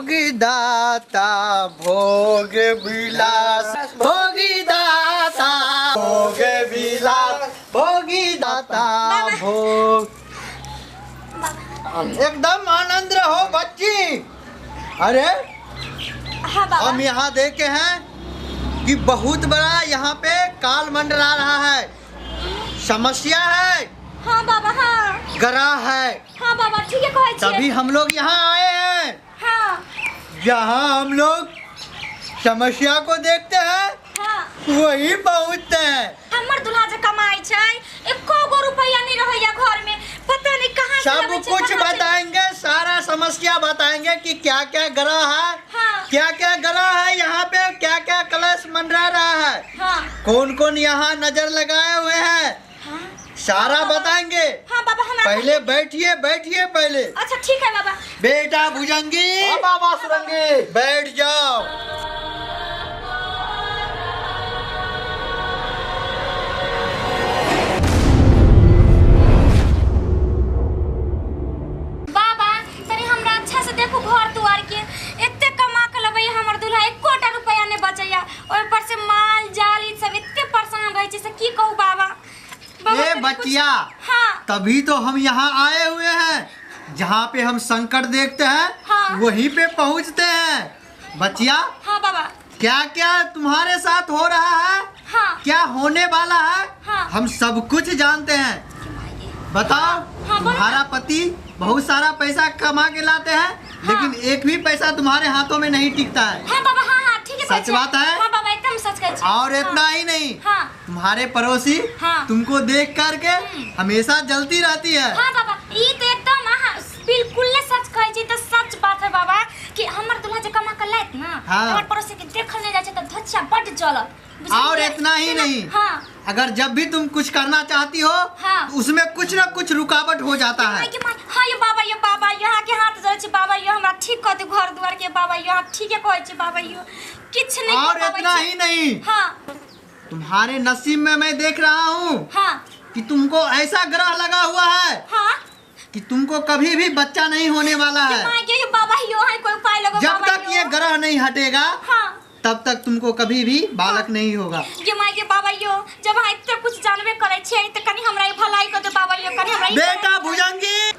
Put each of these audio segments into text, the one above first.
भोगी दाता भोग विलास, भोगी दाता भोग विलास, भोगी दाता भोग। एकदम आनंद रहो बच्ची। अरे हाँ बाबा। हम यहाँ देखे हैं कि बहुत बड़ा यहाँ पे काल मंडरा रहा है, समस्या है। हाँ बाबा हाँ। ग्रह है। हाँ बाबा ठीक है कहै छियै। तभी हम लोग यहाँ आए हैं। हाँ। जहाँ हम लोग समस्या को देखते हैं हाँ। वही पहुँचते हैं। हमर दूल्हा जे कमाई छै एको गो रुपया नहीं रहैया घर में, पता नहीं कहाँ से सब लाबै छै, कुछ कहाँ से- बताएंगे, सारा समस्या बताएंगे कि क्या क्या ग्रह है, हाँ। क्या क्या ग्रह है यहाँ पे, क्या क्या कलश मंडरा रहा है, हाँ। कौन कौन यहाँ नजर लगाए हुए हैं, हाँ। सारा हाँ बाबा। बताएंगे। हाँ बाबा हमरा पहले बैठिए, बैठिए पहले। अच्छा ठीक है बाबा। बेटा भुजंगी। हाँ बाबा सुरंगी। बैठ जाओ। बाबा तनी हमरा अच्छा से देखू घर दुआर के, एते कमा के लबैया हमर दूल्हा, एकोटा रुपया नहीं बचैया, ओहि पर से माल जाल ई सब एते परेशान रहै छै से की कहू बाबा। बाबा, ए तनी कुछ- बचिया, हाँ। तभी तो हम यहाँ आए हुए हैं, जहाँ पे हम संकट देखते हैं हाँ। वहीं पे पहुँचते हैं। बचिया। हाँ बाबा। क्या क्या तुम्हारे साथ हो रहा है, हाँ। क्या होने वाला है, हाँ। हम सब कुछ जानते हैं। बताओ, हाँ, बोलो। तुम्हारा पति बहुत सारा पैसा कमा के लाते हैं, हाँ। लेकिन एक भी पैसा तुम्हारे हाथों में नहीं टिकता है। हाँ बाबा, हाँ, हाँ, ठीक है, सच कहै छियै। बात है? हाँ बाबा, एकदम सच कहै छियै। और हाँ। इतना ही नहीं, हाँ। तुम्हारे पड़ोसी हाँ। तुमको देख करके हमेशा जलती रहती है। हाँ बाबा, ई तो एकदम अहाँ बिल्कुल सच कहै छी, तऽ सच बात है बाबा कि हमर दूल्हा जे कमा के लायत ना, हाँ। हमर पड़ोसी के देखल नहीं जाइ छै तऽ धच्चा बड्ड जलत। बुझलियै? और इतना ही नहीं, हाँ। अगर जब भी तुम कुछ करना चाहती हो, हाँ। तो उसमें कुछ ना कुछ रुकावट हो जाता है। माय के माय, हाँ ये बाबा, ये बाबा, यहाँ के हाथ जरै छै बाबा, ये हमरा ठीक कऽ दे घर दुआर के बाबा, ये अहाँ ठीके कहै छी बाबा, यो किछु नहीं और कऽ पाबै इतना छी। ही नहीं, हाँ। तुम्हारे नसीब में मैं देख रहा हूँ हाँ। कि तुमको ऐसा ग्रह लगा हुआ है हाँ। कि तुमको कभी भी बच्चा नहीं होने वाला है। माय के ये बाबा, यो है कोई उपाय लगो जब बाबा, तक यो। ये ग्रह नहीं हटेगा, हाँ। तब तक तुमको कभी भी बालक नहीं होगा। ये माय के बाबा यो, जब अहाँ एते कुछ जानबे करै छियै त कनी हमरा ई भलाई कर दे बाबा यो, कनी हमरा ई बेटा भुजंगी,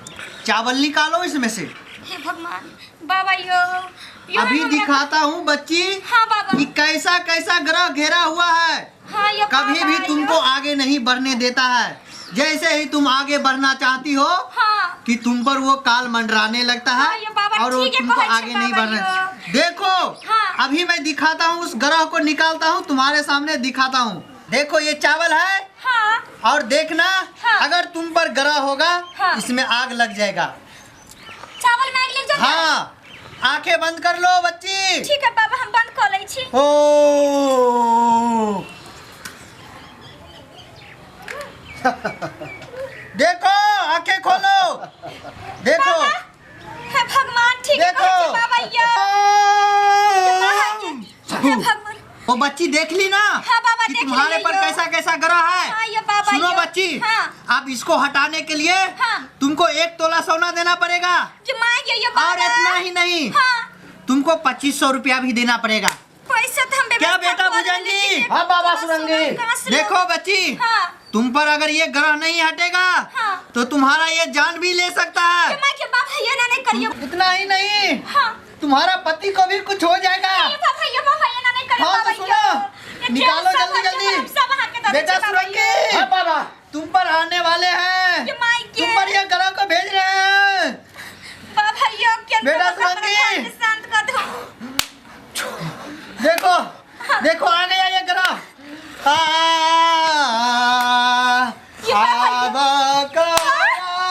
चावल निकालो इसमें से। हे भगवान बाबा यो, यो अभी हमरा- दिखाता हूँ बच्ची। हाँ बाबा। कि कैसा कैसा ग्रह घेरा हुआ है। हाँ, ये कभी बाबा भी यो। तुमको आगे नहीं बढ़ने देता है। जैसे ही तुम आगे बढ़ना चाहती हो, हाँ। कि तुम पर वो काल मंडराने लगता है हाँ, ये बाबा और वो ठीक है, तुमको कहै छै आगे नहीं बाबा बढ़ने। यो। देखो, हाँ। अभी मैं दिखाता हूँ, उस ग्रह को निकालता हूँ, तुम्हारे सामने दिखाता हूँ। देखो ये चावल है। हाँ। और देखना, हाँ। अगर तुम पर ग्रह होगा, हाँ। इसमें आग लग जाएगा। चावल में आग लग जाएगा? हाँ, आंखें बंद कर लो बच्ची। ठीक है बाबा, हम बंद कर लै छी। ओ देखो, आंखें खोलो, देखो। बाबा, हे भगवान, ठीक है, देखो। कहै छै बाबा यो। हे भगवान। वो बच्ची देख ली ना? हाँ बाबा, कि देख तुम्हारे ली पर यो। कैसा कैसा ग्रह है। हाँ, ये बाबा सुनो यो। बच्ची, हाँ। आप इसको हटाने के लिए हाँ। तुमको 1 तोला सोना देना पड़ेगा। कि माँ, ये, ये और बाबा। इतना ही नहीं, हाँ। तुमको 2500 रुपया भी देना पड़ेगा। पैसा तो हम क्या व्यवस्था बेटा कर लेंगे, भुजंगी? लेकिन हाँ बाबा एक सुरंगी। कहाँ से देखो लोग? बच्ची, हाँ। तुम पर अगर ये ग्रह नहीं हटेगा, हाँ। तो तुम्हारा ये जान भी ले सकता है। कि माँ के बाबा, ये ना नहीं करियो। इतना ही नहीं, हाँ। तुम्हारा पति को भी कुछ हो जाएगा। ये बाबा, ये बाबा, ये ना नहीं करियो, हाँ, तो बाबा, सुनो। ये। ये निकालो सब जल्दी, हम जल्दी। सब सब हाथ के दे बेटा दीजिए, बाबा, सुरंगी। ये। हाँ, बाबा। तुम पर आने वाले हैं। ये माई के। तुम पर ये ग्रह को भेज रहे हैं। बाबा, ये क्या बेटा बाबा, सुरंगी। बाबा, शांत कर दो। देखो, देखो आ गया ये ग्रह। आ, ये बाबा, ये। आबा का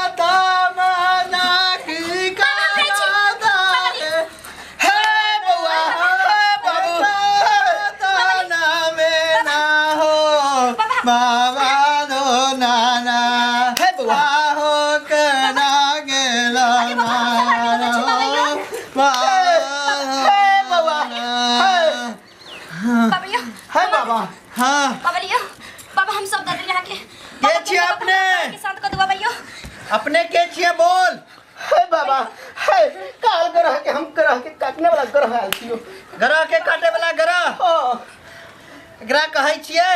तमन्ना की बाबा, हम जाइ छी। कादा है। हे बउआ, हे बाबू, तना में ना हो, बाबा। बाबा दो नाना, हे बउआ। आहो कना गेला अरे बाबा, हम सब आदमी नाना, छी, बाबा, यो। बाबा हे बउआ, हे। बाबा, यो। हे बाबा। हाँ। बाबा, लियो। बाबा, हम सब दे देलियै अहाँके। के छियै अपने? के शांत कऽ दू बाबा, यो। अपने के छियै बोल? हे बाबा, है काल ग्रह के हम ग्रह के काटने वाला ग्रह आयल छियो। ग्रह के काटे वाला ग्रह। हां एकरा कहै छियै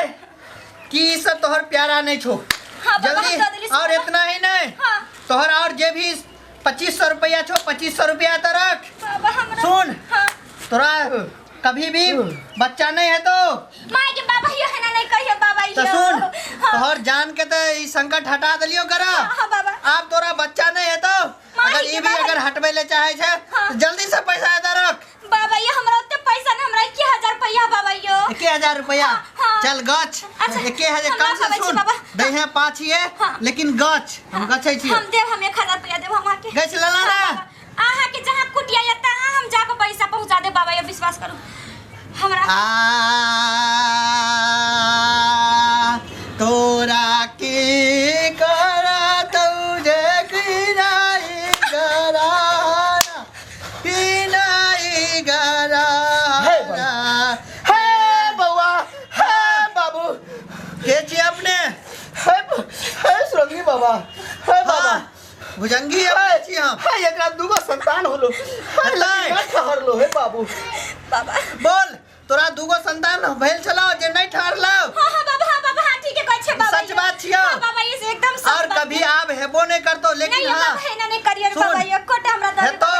कि ई सब तोहर प्यारा नहीं छो। हाँ, बाबा, हम जल्दी दऽ देली और बाबा। इतना ही नहीं। हाँ। तोहर और जे भी 2500 रुपया छो, 2500 रुपया तो रख। बाबा हमरा सुन। हाँ। तोरा कभी भी बच्चा नहीं है तो माय के बाबा यो है ना नहीं कहियो बाबा यो। तो सुन। हाँ। तोहर जान के तो ई संकट हटा देलियो ग्रह। हाँ बाबा। आप तोरा बच्चा नहीं है तो माय अगर के ई भी बाबा। अगर हटबे ले चाहे छे हाँ। तो जल्दी से पैसा इधर रख। बाबा ये हमरा ओते पैसा न, हमरा 1000 रुपया बाबा यो। 1000 रुपया। हाँ, हाँ। चल गछ। अच्छा, 1000 हम कम से रखबै छी सुन बाबा। दै है 5 ही है। हाँ। लेकिन गछ हम गछै छी। हम देब, हम 1000 रुपया देब हम अहाँके। गछ लेला ना। हाँ, बाबा। अहाँके जहाँ कुटिया या तहाँ हम जाके पैसा पहुँचा देब बाबा, ये विश्वास करू हमरा। आ तोरा की करतौ जे किनाई गराना, किनाई गराना। हे बउआ, हे बाबू। के छी अपने? हे हे सुरंगी बाबा, हे बाबा। हाँ, भुजंगी अपने छी हम। हे एकरा दूगो संतान होलो। हे हेतै। ना ठहरलो हे बाबू। बाबा बोल, तोरा दूगो संतान भेल छलौ जे नहीं ठहरलौ? हाँ हाँ बाबा, हाँ बाबा, हाँ ठीक है कहै छै बाबा। सच बात छियौ। हाँ बाबा, ये से एकदम सच और बात कभी छै। आब हेबो नहीं करतो, लेकिन नहीं हाँ बाबा, है ना नहीं करियर सुन। बाबा, ये कोटा हमरा दे हेतौ,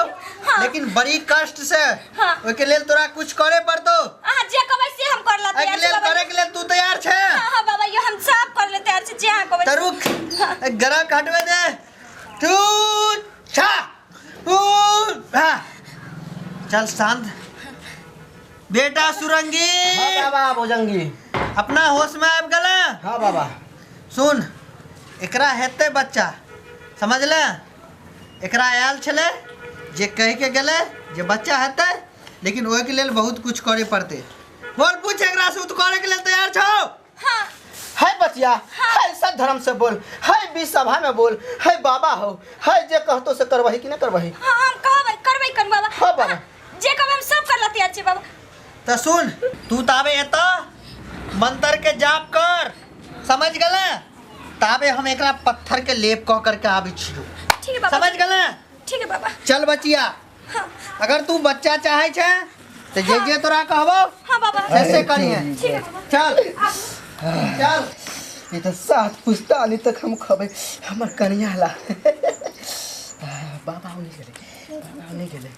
हाँ। लेकिन बड़ी कष्ट से। हाँ। ओहिके लेल तोरा कुछ करे पड़तो। अहाँ जे कहबै से हम कर ला एहिके तैयार छी लेल बाबा। करे के लेल तू तैयार छे? हाँ हाँ बाबा, यो हम सब कर ले तैयार छी, जे अहाँ कहबै। त रुक, गरा काटवे दे। तू छा ऊ हा चल शांत बेटा सुरंगी। हां बाबा भुजंगी, अपना होश में आबि गेला? हां बाबा। सुन, एकरा हेतै बच्चा, समझले? एकरा आयल छलै जे कहि के गेलै जे बच्चा हेतै, लेकिन ओहिके लेल बहुत कुछ करे पड़तै। बोल पूछ एकरा से, तू करे के लेल तैयार छौ? हाँ। है बचिया, है सब धर्म से बोल, है बीच सभा में बोल, है बाबा हो, है जे कहतो से करबही कि ना करबही? हाँ हम कहबै करबै कर बाबा। हाँ बाबा। जे कहबै हम सब कर ला तैयार छी बाबा। त सुन, तू ताबे एतऽ मंत्र के जाप कर, समझ गेले? ताबे हम एकरा पत्थर के लेप कऽ करके आबै छियौ। ठीक है बाबा। समझ गेले? ठीक है बाबा। चल बचिया। हाँ। अगर तू बच्चा चाहे छे तो जे जे तोरा कहबो हाँ बाबा से से करिहे। ठीक है बाबा। चल चल। ये तो 7 पुश्तानी तक हम खबे हमर कनिया ला। बाबा नहीं गेले, बाबा नहीं गेले।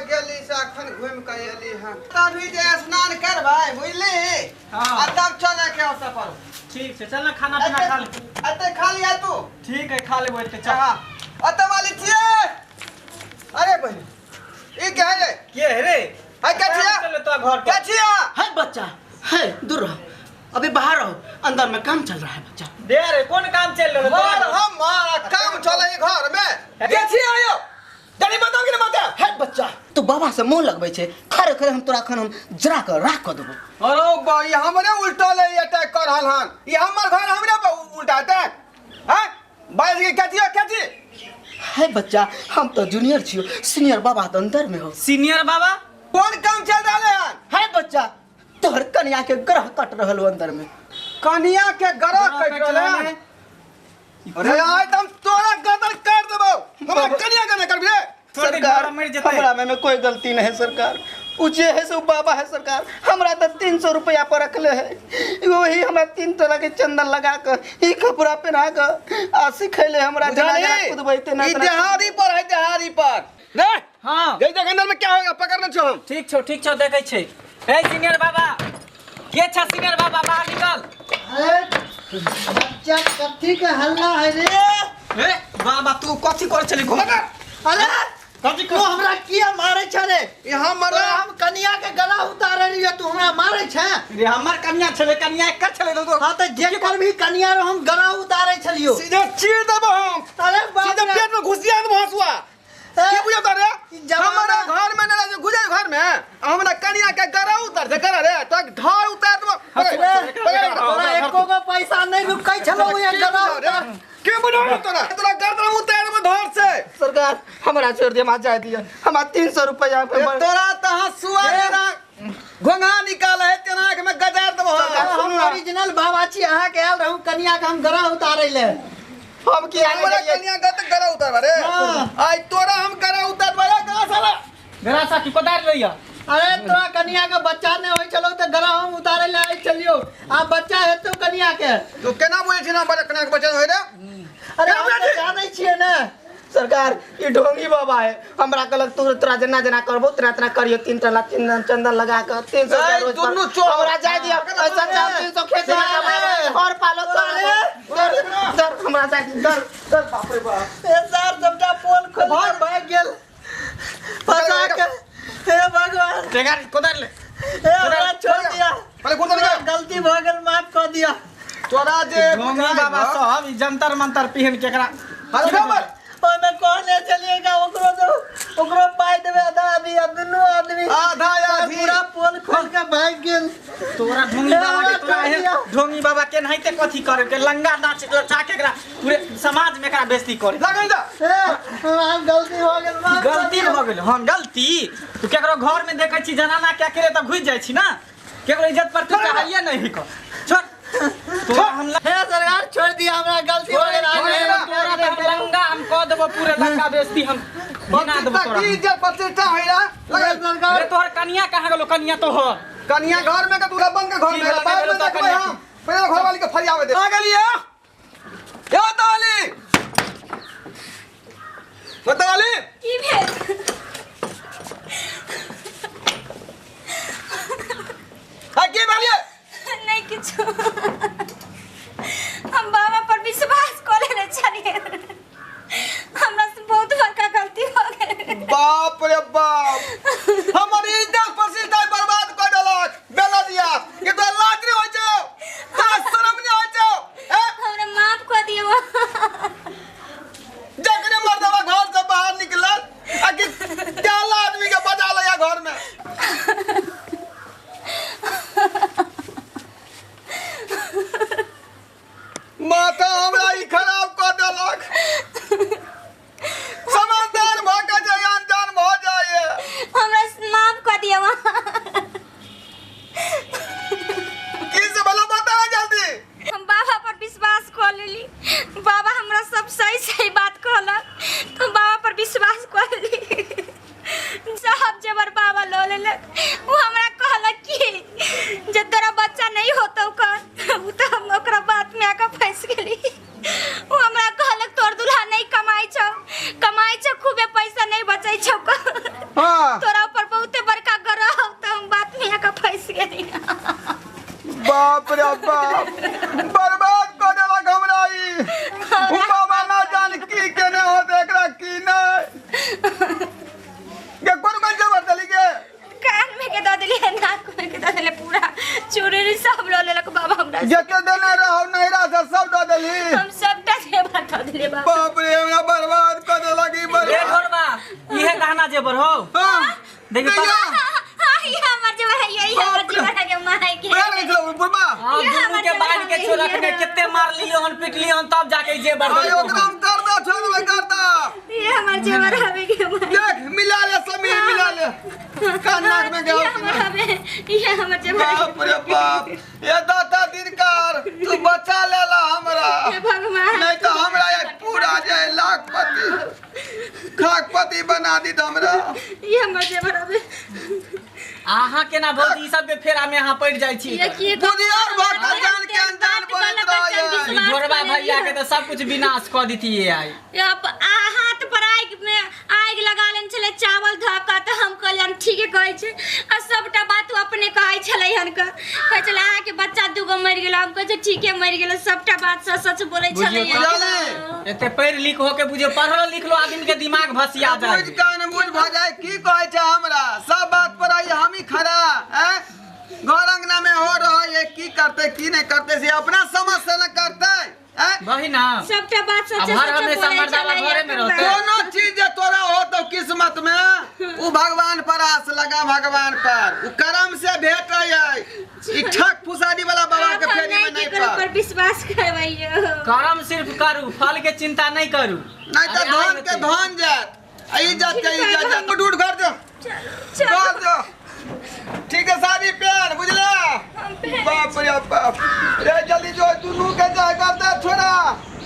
गेली से अखन घुमि के एली हन, तभी जे स्नान करबै बुझली। हाँ। आ तब चले के ओतऽ पर। ठीक छै, चल ना खाना पीना खा ले। एते खा लिया तू। ठीक है, खा लेबो एते, चल। हाँ ओतऽ वाली छियै। अरे बहिन, ई के है रे? के है रे? है के छियै? चल तो घर पर। के छियै? है बच्चा, है दूर रहो, अभी बाहर रहो, अंदर में काम चल रहा है बच्चा। दे रे, कोन काम चल रहल? मार हम मार, काम चले घर में। के छियै यौ? जनी बताउ कि ना बताउ? है बच्चा, तू बाबा से मुंह लगबै छै, खरे खरे हम तोरा अखन हम जरा के राख क देबो। अरे बा, ई हमरे उल्टा ले अटैक कर रहल हन। ई हमर घर हमरे पर उल्टा अटैक। हैं? बाज के के छियै, के छियै? है बच्चा, हम तो जूनियर छियो, सीनियर बाबा तो अंदर में हो। सीनियर बाबा? कोन काम चल रहल हन? है बच्चा, तोहर कनिया के ग्रह कट रहल हो अंदर में। कनिया के ग्रह कट रहल हन? अरे आइ त हम तोरा गर्दन काट देबौ। हमरा कनिया के नहि करबी रे। सरकार, हमरा में कोई गलती नहीं है सरकार। उ जे है से उ बाबा है सरकार। हमरा तो 300 रुपया पर रखले है, वही हमरा 3 तोला के चंदन लगा के ई कपड़ा पहना के आ सिखैले हमरा। बुझली? ई देहारी पर है, देहारी पर रे। हां देख देख अंदर में क्या होगा, पकड़ने छो हम। ठीक छौ, ठीक छौ, देखै छै। ए सीनियर बाबा, के छ सीनियर बाबा, बाहर निकल। अरे बच्चा कथी के हल्ला है रे? ए बाबा, तू कथी कर छली घुमा? अरे कथी तू हमरा किया मारे छे रे? ई हमर तोरा हम कनिया के गला उतारे रहियो, तू हमरा मारे छे? रे हमर कनिया छले, कनिया एकर छले तो। हां त जे कर भी कनिया रो हम गला उतारे छलियो। सीधे चीर देबो हम। अरे बाप सीधे रे। पेट में घुसिया देबो हंसुआ। की बुझत रे? जमाना- हमरा घर में ना घुसे घर में, हमरा कनिया के गला उतार दे करा रे, तो घर उतार देबो। तोरा एको गो पैसा नहीं रुकै छलो यहाँ गला उतार। के बुझाउ तोरा? तोरा गर्दन उतार देबो धर से। सरकार हमरा छोड़ दे, मां जाय दिया, हमरा 300 रुपया पे तोरा त हंसुआ घोंघा निकाल है तेना आँख में गजार देबो। देबो सरकार, हम सुनू ना। ओरिजिनल बाबा छी अहाँ के आयल रहू कनिया के हम गरह उतारै ले। हम की आने हमरा गेलियै? कनिया गत गरा उतार रे। हाँ। आई तोरा हम गरा उतार बया कहां साला। गरा सा की कोदार लइया। अरे तोरा कनिया के बच्चा नहीं होई छलो त गरह हम उतारै ले आइ चलियो। आ बच्चा हेतौ कनिया के। तू केना बोलै छी ना बड़ा कनिया के बच्चा होय रे? अरे हम तऽ जानै छियै ने। सरकार ई ढोंगी बाबा है, हमरा कहलक तू तोरा जेना जेना करबो तेना तेना करियो, 3 टला 3 चंदन लगा के 300 रुपया ए, रोज पर। दुनू चोर। हमरा जाय दिया, ऐसा चार 300 खेत में कमाए और पालो सर सर सर हमरा जाय दिया, सर सर बाप रे बाप। ए सर सबटा पोल खोल के भाग गेल फंसा के। हे भगवान, टेंगार कोदार ले। हे हमरा छोड़ दिया। पहले गुड़ दे। गलती भऽ गेल, माफ कऽ दिया। तोरा जे ढोंगी बाबा साहब ई जंतर मंतर पिहन के एकरा हर खबर ओहिमे कहने चलिएगा ओकरो दो, ओकरो पाइ देबै आधा आधी, आ दुनू आदमी आधा आधी। पूरा पोल खोल के भागि गेल। तोरा ढोंगी बाबा के तोरा एहन ढोंगी बाबा केनाहिते कथी करे के लंगा नाच नचा के एकरा पूरे समाज में एकरा बेइज्जती करे। लगन जा। हे हमरा गलती भऽ गेल, माफ कऽ गलती दिअ। भऽ गेल। हँ गलती तू केकरो घर में देखै छी जनाना के अकेले तऽ घुसि जाइ छी ना, केकरो इज्जत पर तू चाहैये नहीं को। छोड़ तोरा हम हे सरकार छोड़ दिया, हमरा गलती भऽ गेल। तोरा तऽ हम लंगा हम कऽ देबो, पूरे लंगा बेइज्जती हम बना देबो तोरा। की इज्जत प्रतिष्ठा होय रे? हे सरकार अरे तोहर कनिया कहाँ गेलो? कनिया तोहर कनिया घर में के तू बंद के घर की में भेलो, बाद में भेलो तो देखबै कनिया हम। पहिले घर वाली के फरियावे दे। आ गेलिए ए ताली बताली की भेल? आ की भेलिए? नहीं किछु, हम बाबा पर विश्वास कऽ लेने छलियै, हमरा से बहुत बड़का गलती हो गेल। बाप रे बाप, हमर इज्जत प्रतिष्ठा बर्बाद कर देलक बेलदिया। ये तो लाज नहीं होय छौ, तोरा शरम नहीं होय छौ? ए हमरा माफ कऽ दियौ। जखने मर्दवा घर से बाहर निकलल आ कि काला आदमी के बजा लिया घर में। माथा हमरा ई खराब कर देलक। समझदार भऽ के जे अनजान भऽ जाइए। हमरा माफ कऽ दियौ। की से भला बता जल्दी। हम बाबा पर विश्वास कऽ लेली, बाबा हमरा सब सही सही बात कहलक तो हम बाबा पर विश्वास कऽ लेली। सब जबर बाबा लऽ लेलक। ओ हमरा कहलक कि जे तोरा बच्चा नहीं होतौ कर, उ तऽ हम ओकरा बात में आके फंसि गेली। ओ हमरा कहलक तोर दुल्हा नहीं कमाइ छौ, कमाइ छौ खूबे पैसा नहीं बचै छौ कर, हाँ। तोरा ऊपर बहुते बड़का ग्रह हौ, तऽ हम बात में आके फंसि गेली। बाप रे बाप, बर्बाद कर देलक हमरा ई। उ बाबा ना जान की केने होत एकरा की नहीं। के कोन कोन जबर देली के? कान में के दऽ देलियै, नाक में के दऽ देलियै, पूरा चूड़ी उड़ी सब लऽ लेलक बाबा हमरा। जते देने रहौ नैहरा से सब दऽ देली। हम सबटा जेवर दऽ देलियै बाबा। बाप रे, हमरा बर्बाद कर देलक ई ए बर्बाद। घरबा इहे गहना जेवर हो। हाँ। देखी तो- भैया, हाँ, ई हमर जेवर है, ई हमर बाप रे। जेवर है के माय के। भैया नहीं छलौ बुढ़बा। हाँ, ये दुनू हमर के जेवर बांध के है, छोरा ये। के कितने मार लियो हन पीट लियो हन तब जाके जेवर आय देलको। ओकरा हम कर दो, छोड़ देबै कर दो। ई हमर जेवर हवे के माय। देख मिला ले समीर, मिला ले। कान नाक में गया। ई हमर हवे, ई हमर जेवर है। बाप रे बाप, ये दाता दिनकर तू बचा लेला हमरा। हे भगवान, नहीं तो हमरा ये पूरा जे लाखपति खाकपति बना दी हमरा। ई हमर जेवर हवे। अहाँ केना भौजी ई सब के फेरा में अहाँ पड़ि जाइ छी? ये की बुधियार भऽ के जान के अनजान बनैत रहैए। ई जोड़वा भैया के तऽ सब कुछ विनाश कऽ दितियै आइ। हाथ पर आगि में आगि लगा लेने छलै चावल धऽ कऽ, तऽ हम कहलियै ठीके कहै छै। आ सबटा बात ओ अपने कहै छलै हन कऽ, कहै छलै अहाँके बच्चा दूगो मरि गेल। हम कहै छै ठीके मरि गेल, सबटा बात सच सच बोलै छलै। बुझियौ बुझलियै? एते पढ़ि लिख हो के बुझियौ पढ़लो लिखलो आदमी के दिमाग भसिया बुझ जाय। कान बुझ भऽ जाय की कहै छै हमरा। सब बात पर आइ हम ही खड़ा हैं, घर अंगना में हो रहा है की करते की नहीं करते से अपना समझ से न करते हैं। वही ना, सबटा बात सच अब हर सच हमेशा बोलै मर्दावा छलै। घरे में रहतै। कोनो चीज जे तोरा हो तो किस्मत में उ भगवान पर आस लगा, भगवान पर उ कर्म से भेट है। ई ठक फुसारी वाला बाबा के आब हम फेरी में नहीं नहीं केकरो पर। पर विश्वास करबैयो। कर्म सिर्फ करू, फल के चिंता नहीं करू। नहीं तो अरे धन आइ के हेतै। धन जात, आ इज्जत के इज्जत जात। उठ उठ घर जो, चलो घर जो। ठीक है साड़ी पहन बुझले। हम पहनै। बाप रे बाप रे, जल्दी जो दुनू के जाय कर दे छोरा।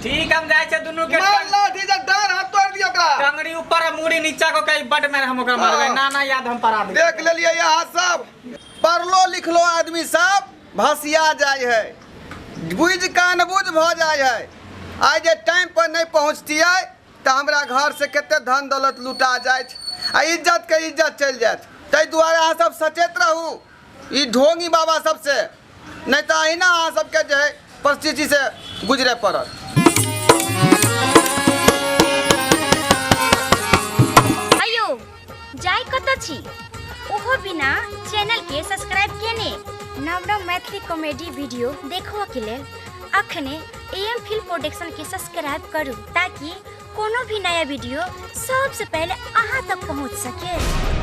ठीक हम जाइ छै दुनू के मार लाठी जे डर हाथ तोड़ दियो ओकरा। टंगड़ी ऊपर आ मुड़ी नीचा को कई बड मार हम ओकरा मारबै। हाँ। ना ना याद हम परा दे। देख लेलिए यहाँ सब पढ़लो लिखलो आदमी सब भसिया जाय है, बुझ कान बुझ भ जाय है। आइ जे टाइम पर नहीं पहुँचतियै तऽ हमरा घर से कते धन दौलत लुटा जाइत आ इज्जत के इज्जत चलि जायत। ताहि दुआरे अहाँ सब सचेत रहू ई ढोंगी बाबा सबसे, नहीं तऽ अहिना अहाँ सबके जे है परिस्थिति से गुजरे पड़त। अयो जाय कतऽ छी ओहो बिना चैनल के सब्सक्राइब केने नव नव मैथिली कॉमेडी वीडियो देखो के लेल अखने एम फिल्म प्रोडक्शन के सब्सक्राइब करू ताकि कोनो भी नया वीडियो सबसे पहले अहाँ तक पहुँच सके।